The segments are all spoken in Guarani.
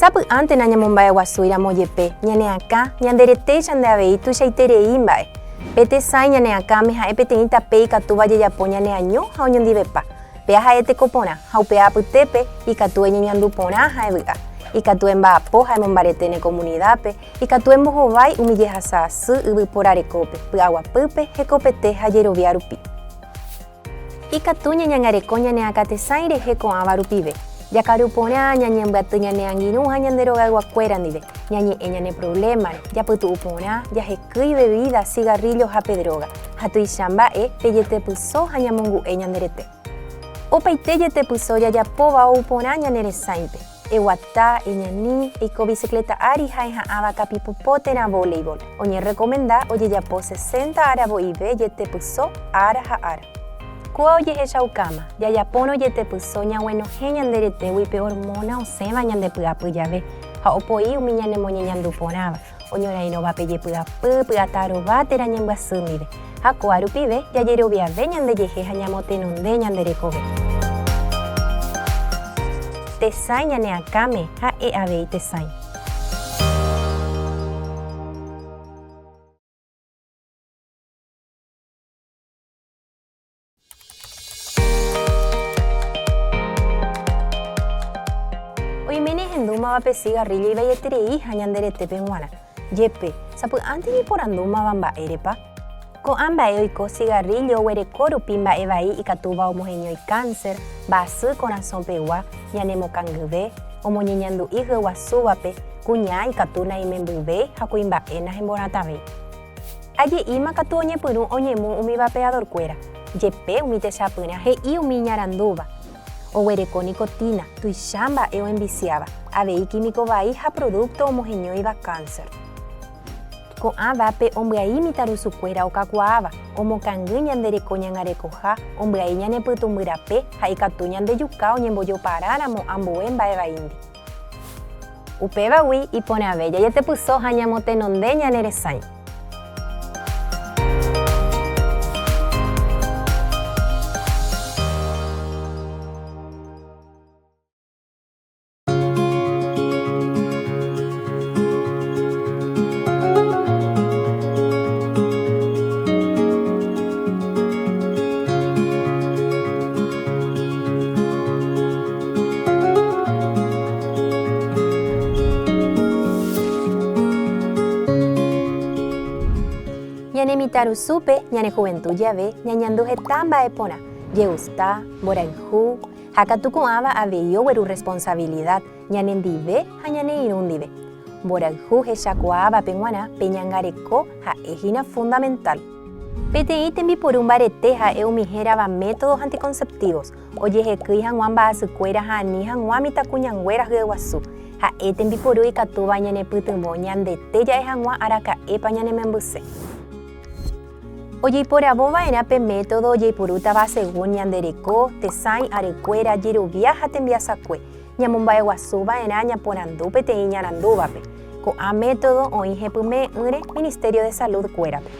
Sapy'ánte nañamomba'eguasúiramo jepe ñane akã, ñande retéicha nde avei tuichaiterei mba'e. Pe tesãi ñane akãme ha'e peteĩ tape ikatúva jajapo ñane año ha oñondivepa. Péa ha'e teko porã, ha upéva apytépe ikatu eñeñandu porã ha evy'a. Ikatu emba'apo ha emombarete ne komunidápe, ikatu embohovái umi jehasa asy yvypóra rekópe, py'aguapýpe, hekopete ha jerovia rupi. Ikatu ñañangareko ñane akãtesãi rehe ko'ãva rupive. Jakaru porã, ñañembyaty ñane angirũ ha ñande rogayguakuéra ndive, ñañe'ẽ ñane provlémare, japytu'u porã, jahekýi vevída, sigarríllo ha pe dróga, ha tuicha mba'e pe jetepyso ha ñamongu'e ñande rete. Opaite jetepyso jajapóva ou porã ñane resãipe. Eguata, eñani, eiko bicicleta ári ha eha'ã vakapipopo térã voleibol. Oñerrekomenda ojejapo 60 aravo'ive jetepyso ára ha ára. Kóa ojehechaukáma, jajapórõ jetepyso ñaguenohẽ ñande retégui pe hormona osẽva ñande py'apy jave ha opoi umi ñanemoñeñandu porãva, oñorairõva pe jepy'apy, py'atarova térã ñembyasy ndive, ha kóa rupive jajeroviave ñandejehe ha ñamotenonde ñande rekove. Tesãi ñane akãme ha'e avei tesãi. Oiméne ehendúmava pe sigarríllo ivaieterei ha ñande retépe g̃uarã. Jepe, sapy'ánte ñaporandúmava mba'érepa? Ko'ã mba'e oiko sigarríllo oguereko rupi mba'e vai ikatúva omoheñói kánser, mba'asy korasõ pegua, ñanemokangyve, omoñeñandu'i hyeguasúvape, kuña ikatu naimembyvéi ha kuimba'e nahemboratãvéi. Aje'íma katu oñepyrũ oñemu umi vapeadorkuéra, jepe umi techapyrã he'i umi iñarandúva. Oguereko nicotina, tuicha mba'e oenvisiáva, avei químico vai ha producto omoheñóiva cáncer. Ko'ã vape ombyai mitãrusukuéra okakuaáva, omokangy ñande reko ñangarekoha, ombyai ñane pytũmbyrape ha ikatu ñandejuka oñembojoparáramo ambue mba'e vaíndi. Upévagui iporãve jajetepyso ha ñamotenonde ñane resãi. Ñane mitãrusúpe, ñane juventud jave, ñañandu heta mba'e porã, jegusta, mborayhu, ha katu ko'ãva avei ogueru responsabilidad ñanendive ha ñane irũ ndive. Mborayhu hechakuaávape g̃uarã pe ñangareko ha'e hína fundamental. Peteĩ tembiporu mbarete ha'e umi hérava métodos anticonceptivos, ojehekýi hag̃ua mba'asykuéra ha ani hag̃ua mitãkuñanguéra hyeguasu. Ha'e tembiporu ikatúva ñanepytyvõ ñandete ja'e hag̃ua araka'épa ñanemembyse. Ojeiporavo va'erã pe método ojeipurútava según ñande reko, tesãi, arykuéra, jerovia ha tembiasakue. Ñamomba'eguasu va'erã ñaporandu peteĩ iñarandúvape. Ko'ã método oĩ hepyme'ỹre Ministerio de Salud kuérape.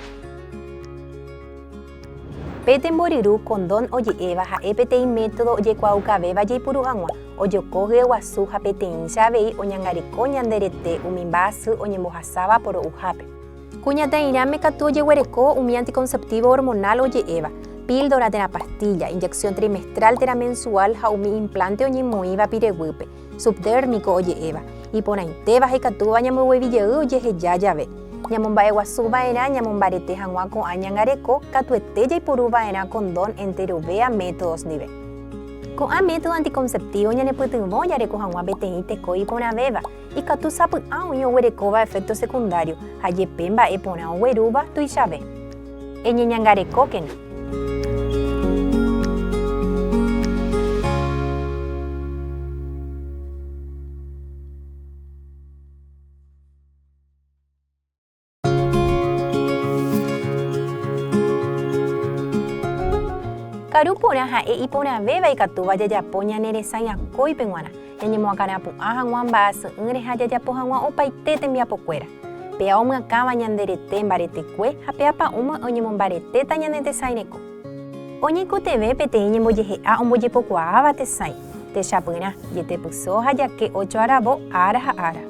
Pe temboryru condón oje'éva ha'e peteĩ método ojekuaaukavéva jaipuru hag̃ua, ojoko hyeguasu ha peteĩcha avei oñangareko ñande rete umi mba'asy oñembohasáva poro'uhápe. Kuñataĩrãme katu ojeguereko umi anticonceptivo hormonal oje'éva, píldora térã pastilla, inyección trimestral térã mensual ha umi implante oñemoĩva pireguýpe, subdérmico oje'éva, iporãitéva ha ikatúva ñamboguevi jey ojeheja jave. Ñamomba'eguasu va'erã ñamombarete hag̃ua ko'ã ñangareko, katuete jaipuru va'erã condón enterovéa métodos ndive. Ko'ã método anticonceptivo ñanepytyvõ jareko hag̃ua peteĩ teko iporãvéva, Ikatu sapy'a oĩ oguerekóva efecto secundario ha jepe mba'e porã oguerúva tuichave. Eñeñangarekókena. Karu porã ha'e iporãvéva ikatúva jajapo ñane resãi akóipe g̃uarã, ñañemoakãrapu'ã hag̃ua mba'asy'ỹre ha jajapo hag̃ua opaite tembiapokuéra. Péa omyakãva ñande rete mbaretekue ha péa pa'ũme oñemombaretéta ñane tesãi reko. Oñeikotevẽ peteĩ ñembojehe'a ombojepokuaáva tesãi. Techapyrã, jetepyso ha jake ócho aravo ára ha ára.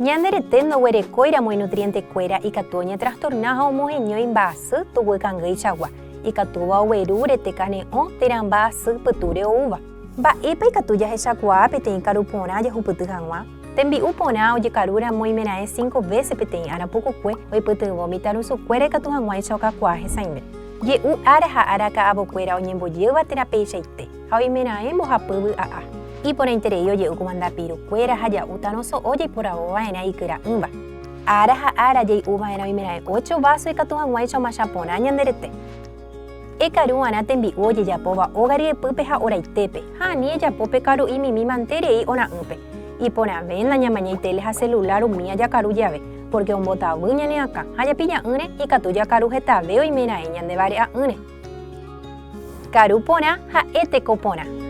Ñande rete ndoguerekóiramo inutrientekuéra ikatu oñetrastorna ha omoheñói mba'asy tuguy kangýichagua, ikatúva ogueru rete kane'õ térã mba'asy pytúre oúva. Mba'épa ikatu jahechakuaa peteĩ karu porã jahupyty hag̃ua? Tembi'u porã ojekarúramo oimeraẽ cinco vése peteĩ ára pukukue oipytyvõ mitãrusukuéra ikatu hag̃uáicha okakuaa hesãive. Je'u ára ha ára ka'avokuéra oñembojýva térã peichaite. Ha oimeraẽ mbohapy vy'a'a. Iporãiterei oje'u kumanda piru kuéra ha ja'útarõ so'o jaiporavo va'erã ikyra'ỹva. Ára ha ára jai'u va'erã oimeraẽ ócho váso ikatu hag̃uáicha omacha porã ñande rete. Ekaru va'erã tembi'u ojejapóva óga ryepýpe ha oraitépe, ha ani ejapo pe karu'i mimi manterei ora'ỹpe. Iporãve nañamañái téle ha celular umía jakaru jave, pórke ombotavy ñane akã ha japilla'ỹre ikatu jakaru hetave oimeraẽ ñande vare'a'ỹre. Karu porã ha'e teko porã.